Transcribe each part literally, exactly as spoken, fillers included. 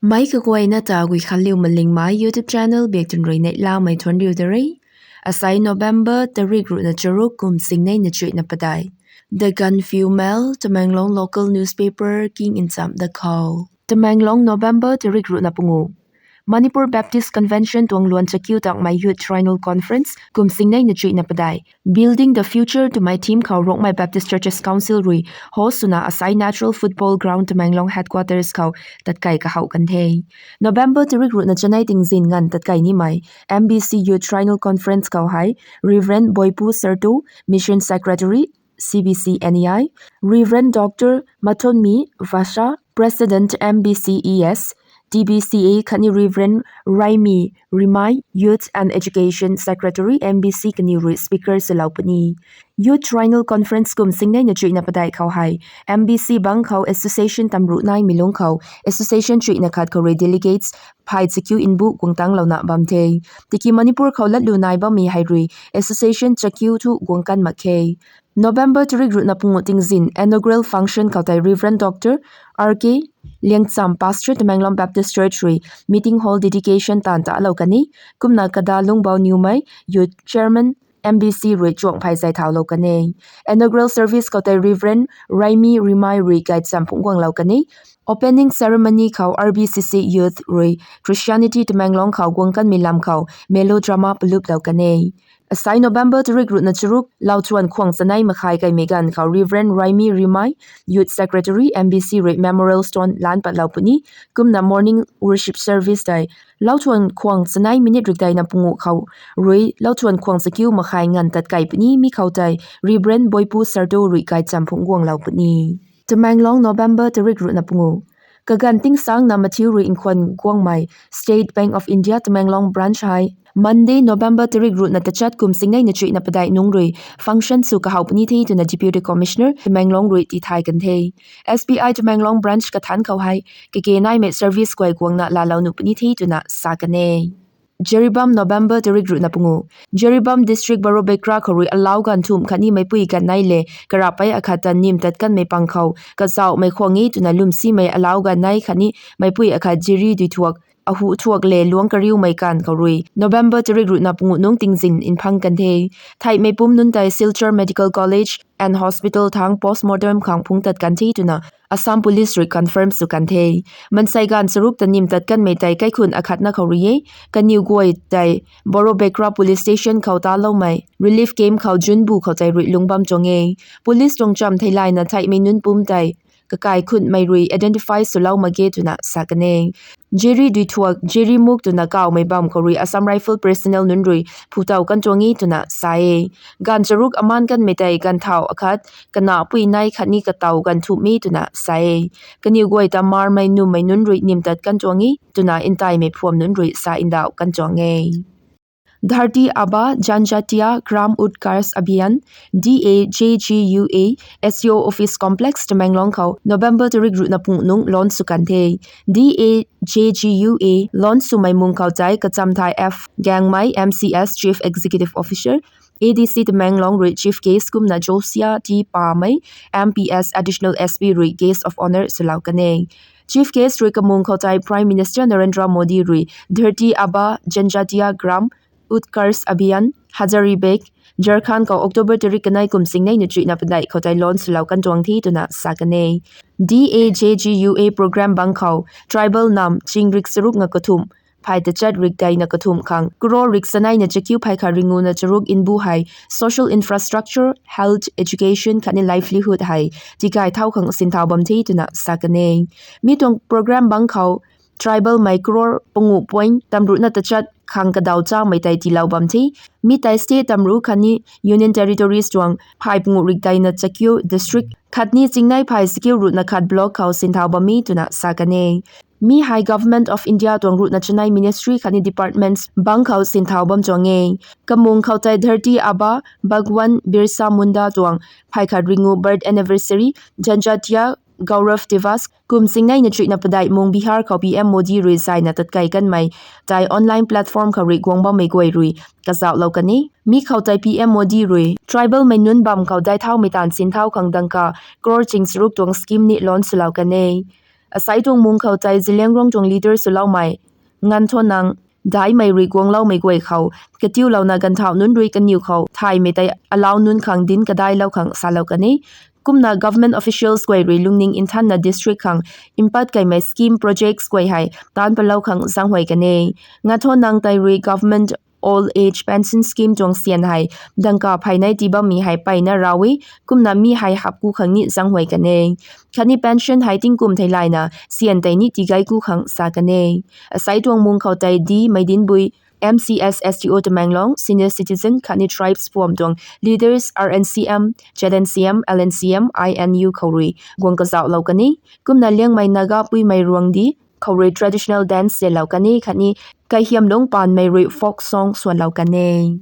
Mei kaguayna ta Guikhanliu Malingmei YouTube channel biak tun rui neihlamei thuanc riu da re. Asai November tarik ruhna charuk kum singnei na chuihna padeih. The Gaanphiu Mail, Tamenglong local newspaper king ncham da khou. Tamenglong, November tarik ruhna pangu. Manipur Baptist Convention tuang luan chakiu tangmei Youth Triennial Conference kum singnei na chuihna padeih, Building the Future twmei theme khou Rongmei Baptist Churches Council rui host swna asai Natural Football Ground Tamenglong headquarters khou tatkai kahouh kan the. November tarik ruhna chanei tingzin nganv tatkai nimei M B C Youth Triennial Conference khou hei Reverend Boipu Sartu, Mission Secretary, C B C N E I, Reverend Doctor Mathonmi Vasha, President M B C E S, T B C A khatni Reverend Raimi Rimai, Youth and Education Secretary, M B C kaniw rui speaker swlou puni. Youth Triennial Conference kum singnei na chuihna padeih khou hei M B C bang khou association tamruh naimei lungc khou association chuihna khat khou rui delegates phay chakiu nbu guang tanglouna bam the. Tiki Manipur khou latlu nai bammei hei rui association chakiu thu guang kan mak khe. November tarik ruhna pangu tingzin inaugural function khou tei Reverend Doctor R K Liangcham, Pastor, Tamenglong Baptist Church rui meeting hall dedication taanv talou kan e. Kumna Kada Lungbau Niwmei, Youth Chairman, M B C rui chuang phey zay thaulou kan e. Inaugural service khou tei Reverend Raimi Rimai rui gaychamv phungc guanglou kan e. Opening ceremony khou R B C C Youth rui Christianity Tamenglong khou guang kanmei lam khou melodrama paluplou kan e. Asai November tarik ruhna charuk lauchuan khwang chanei makhai kaimei ganv khou Reverend Raimi Rimai, Youth Secretary, M B C rui memorial stone lan patlou puni. Kumna morning worship service tei lauchuan khwang chanei minute rikdeina pangu khou rui lauchuan khwang chakiu makhai nganv tatkai puni. Mi khou tei Reverend Boipu Sartu rui gaychamv phungc guanglou puni. Tamenglong, November tarik ruhna pangu. Kaganv tingsangna mathiu rui nkhwan guangmei State Bank of India Tamenglong Branch hei Monday, November tarik ruhna tachat kum singnei na chuihna padeih nungc rui function sw kahouh puni the twna Deputy Commissioner Tamenglong rui tithay kan the. S B I Tamenglong Branch kathanc khou hei kage naimei service guay guangna laalou nuh puni the twna sa kan e. Jiribam, November tarik ruhna pangu. Jiribam District Borobekra khou rui alau ganv thumh khatni meipui ganv nei le karapei akhat ta nim tat kanmei pang khou kazauhmei khwang e twna lwmsimei alau ganv nei khatni meipui akhat Jiri Duithuak, ahu thuak le luang kariumei ganv khou rui November tarik ruhna pangu nungc tingzin nphang kan the. Theihmei pumc nunc tei Silchar Medical College and Hospital thangc postmortem khang phungc tat kan the twna Assam Police rui confirm sw kan the. Mansei ganv charuk ta nim tat kanmei tei kaikhun akhatna khou rui e. Kaniw guay tei Borobekra Police Station khou taloumei relief camp khou Junbu khou tei rui lungc bam tuang e. Police tuang cham theilayna theihmei nunc pumc tei kakai khunmei rui identify swlou mak ge twna sa kan e. Jiri Duithuak, Jiri Muk twna kawmei bam khou rui Assam Rifle personnel nunc rui phutow kan tuang e twna sa e. Ganv charuk aman kanmei tei ganv thau akhat, kanapui nei khatni katow ganv thumh e twna sa e. Kaniw guay ta marmei nummei nunc rui nim tat kan tuang e twna ntaimei phuam nunc rui sa ndauh kan tuang e. Dharti Aaba Janjatiya Gram Utkarsh Abhiyan, D A J G U A, S D O Office Complex Tamenglong khou November tarik ruhna pangu nungc launch sw kan the. D A J G U A launch swmei mung khou tei Kachamthai F Gangmei, M C S Chief Executive Officer, A D C Tamenglong rui Chief Guest kumna Josia T Pamei, M P S Additional S P rui Guest of Honour swlou kan e. Chief Guest rui kamung khou tei Prime Minister Narendra Modi rui Dharti Aaba Janjatiya Gram Utkarsh Abhiyan, Hazaribagh, Jharkhand khou October tarik kanei kum singnei na chuihna padeih khou tei launch swlou kan tuang the twna sa kan e. D A J G U A program bang khou tribal nam chingrik charuk nga kathumh, phay tachat rik deina kathumh khang crore rik sanei na chakiu phay khat ringu na charuk nbu hei social infrastructure, health, education khatni livelihood hei tikai thau khang sinthau bam the twna sa kan e. Mi tuang program bang khou tribal mei crore pangu point tamruhna tachat khang kadaw chamei tei tiilou bam the. Mi tei state tamruh khatni Union Territories tuang phay pangu rik deina chakiu district khatni chingnei phay chakiu ruhna khat block khou sinthau bam e twna sa kan e. Mi hei Government of India tuang ruhna chanei ministry khatni departments bang khou sinthau bam tuang e. Kamung khou tei Dharti Aaba Bhagwan Birsa Munda tuang phay khat ringu birth anniversary, Janjatiya Gaurav Diwas, kum singnei na chuihna padeih mung Bihar khou P M Modi rui zayna tatkai kanmei tei online platform khou rui guang bammei guay rui kazauhlou kan e. Mi khou tei P M Modi rui tribal mei nunc bam khou dai thaumei taanv sinthau khang dangka crore ching charuk tuang scheme ni launch swlou kan e. Asai tuang mung khou tei Zeliangrong tuang leader swloumei Nganthonang daihmei rui guangloumei guay khou katiulouna ganvthauh nunc rui kaniw khou thaymei tei alau nunc khang dinc kadailou khang salou kan e. Kumna government officials guay rui lungning nthanna district khang mpat kaimei scheme projects guay hei taanc palou khang zaenghuay kan e. Nganthonang tei rui government old age pension scheme tuang syan hei dangka phey nei tii bammei hei mpeyna raw e. Kumna mi hei hapku khang ni zaenghuay kan e. Khatni pension hei tingkum theilayna syan tei ni tii gayku khang sa kan e. Asai tuang mung khou tei D Meidinbui, M C S S T O Tamenglong, senior citizen khatni tribes phuam tuang leaders R N C M, Z N C M, L N C M, I N U khou rui guang kazauhlou kan e. Kumna Liangmei Naga Puimei Ruangdi khou rui traditional dance lelou kan e khatni Kaihiamlung Panmei rui folk song swanlou kan e.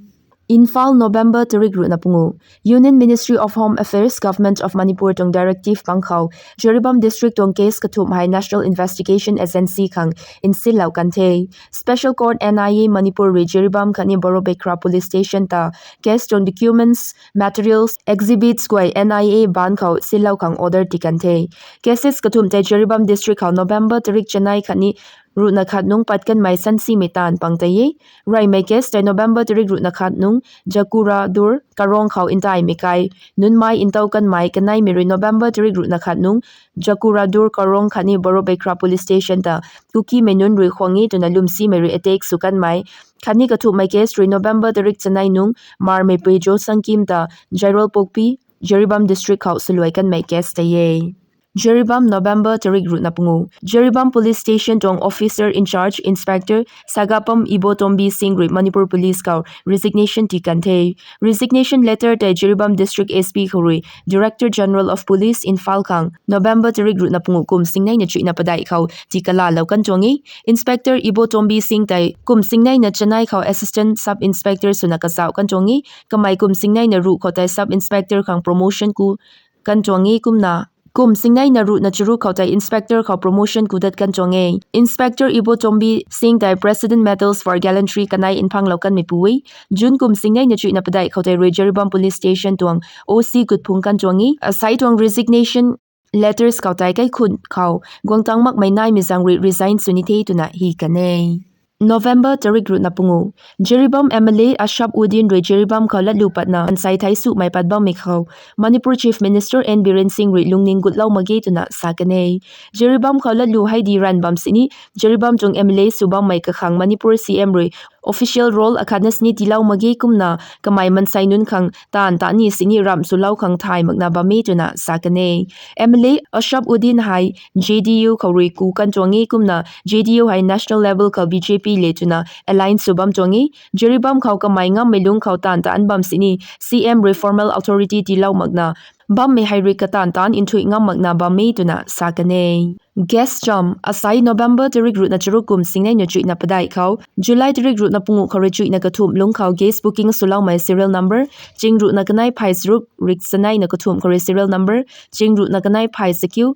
Imphal, November tarik ruhna pungu. Union Ministry of Home Affairs, Government of Manipur tuang directive bang khou Jiribam District tuang case kathumh hei National Investigation Agency khang nsinlou kan the. Special Court N I A Manipur rui Jiribam khatni Borobekra Police Station ta case tuang documents, materials, exhibits guay N I A baanc khou silou khang order tii kan the. Cases kathumh tei Jiribam District khou November tarik chanei khatni ruhna khat nungc pat kanmei sansimei taanv pang tei e. Reymei case tei November tarik ruhna khat nungc Jakura Dur Karong khou ntaimei kai nunc mai ntou kanmei kaneimei rui November tarik ruhna khat nungc Jakura Dur Karong khatni Borobekra Police Station ta Kukimei nunc rui khwang e twna lwmsimei rui attack sw kanmei. Khatni kathumhmei case rui November tarik chanei nungc Marmeipui Josangkim ta Jairalpokpi, Jiribam District khou swluai kanmei case tei e. Jiribam, November tarik ruhna pungu. Jiribam Police Station tuang Officer in Charge Inspector Sagapam Ibotombi Singh rui Manipur Police khou resignation tii kan the. Resignation letter tei Jiribam District S P khou rui Director General of Police Imphal khang November tarik ruhna pungu kum singneina chuihna padeih khou tii kalalou kan tuang e. Inspector Ibotombi Singh tei kum singneina chanei khou Assistant Sub Inspector swna kazauh kan tuang e. Kamei kum singneina ruh khou tei Sub Inspector khang promotion ku kan tuang e kumna kum singneina ruhna charuk khou tei Inspector khou promotion ku dat kan tuang e. Inspector Ibotombi Singh tei President Medals for Gallantry kanei nphanglou kanmei pu e. June kum singneina chuihna padeih khou tei rui Jiribam Police Station tuang O C kutphung kan tuang e. Asai tuang resignation letters khou tei kaikhun khou guangtang makmei naimei zaeng rui resign sw ni the twna hi kan e. November tarik ruhna pungu. Jiribam M L A Ashab Uddin rui Jiribam khou latlu patna mansei thei sumei pat bammei khou Manipur Chief Minister N Biren Singh rui lungning gutlou mak ge twna sa kan e. Jiribam khou latlu hei di ranv bam sini Jiribam tuang M L A sw bammei kakhang Manipur C M rui official role akhatna sini tiilou mak ge kumna kamei mansei nunc khang taanv ta ni sini ramh swlou khang thay makna bam e twna sa kan e. M L A Ashab Uddin hei J D U khou rui ku kan tuang e kumna J D U hei national level khou B J P le twna alliance sw bam tuang e. Jiribam khou kamei ngammei lungc khou taanv ta an bam sini C M rui formal authority tiilou makna bammei hei rui kataanv taanc nthuih ngam makna bam e twna sa kan e. Guest cham, asai November tarik ruhna charuk kum singneina chuihna padeih khou July tarik ruhna pungu khou rui chuihna kathumh lungc khou guest booking swloumei serial number ching ruhna kanei phay charuk rik saneina kathumh khou rui serial number ching ruhna kanei phay sakiu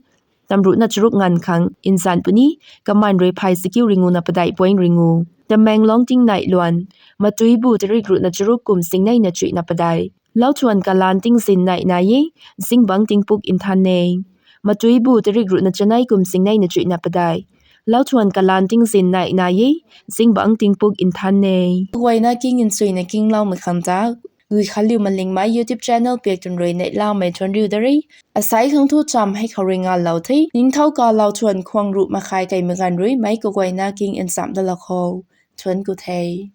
tam ruhna charuk nganv khang nzan puni, kaman rui phay sakiu ringuna padeih point ringu. Tamenglong tingnei luan, matuibu tarik ruhna charuk kum singneina chuihna padeih. Lauthuan kalan tingzin nei nai e, zingbangc tingpuk nthan e. Matuibu tarik ruhna chanei kum singneina chuihna padeih. Lauthuan kalan tingzin nei nai e, zingbangc tingpuk nthan e. Guayna king nchuina kingloumei khang ta Guikhanliu Malingmei YouTube channel piak twn rui neihlamei thuanriu da re. Asai khang thu cham hei khou rui ngalou the. Ningthau ka Lauthuan khwang ruh makhai kaimei ganv rui meic kaguayna king ncham dalou kho. Thuanc ku the.